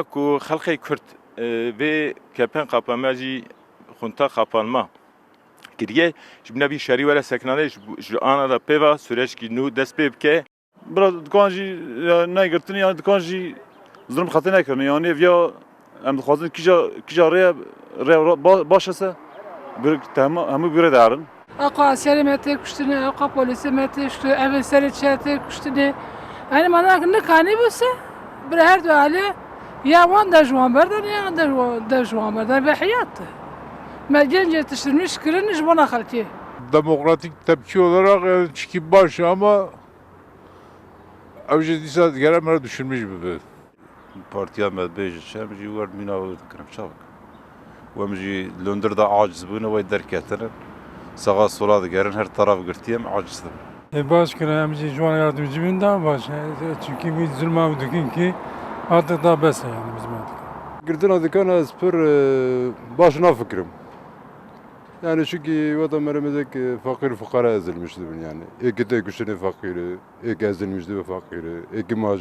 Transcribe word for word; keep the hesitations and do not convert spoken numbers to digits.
Ku xelkê Kurd, e, vê kepen qapanma jî xunta qapanma kiriye, ji bîna vî şerî were sekinanê, ji, ji ana de pê ve süreçkî nû dest pê bike. Bira dikan jî, ya, negirtin, yani dikan jî zulm xetê nekirin. Yani viya em dixwazin kîja, kîja rê, rê ba-, baş hese, bir, te hemû, hemû bir rê derin. Ew qas serê me tê kuştinê, ew qas polîsê me tê kuştinê, evên serê çiya tê kuştinê. Yani mana nikanî bûse, bir her du alê ya wan de ji wan berdan, ya de ji wan, de ji wan berdan ve heyat. Me genç yetiştirmiş kirin ji bona xelkê. Demokratik tepki olarak yani çiki baş ama ev jî dîsa digere me düşünmüş bibe. Partiya me bêje çi, em jî wer mîna wê dikirin, çawa bikin? Em jî li hundir de aciz bûne, wê derketine. Saxa sola digerin, her taraf girtiye, em aciz dibin. E, baş kire, em jî ji wan yardimcî bin, daha baş. E, çünkü bu zulma û dikin ki artık daha bes e yani bizim artık. Girtina dikana ez pir, e, baş nafikirim. Yani çünkü wata meremezek, e, fakir fukara ezilmiş dibin yani. Ê ki tê kuştinê fakir e, ê ki ezilmiş dibe fakir e, ê ki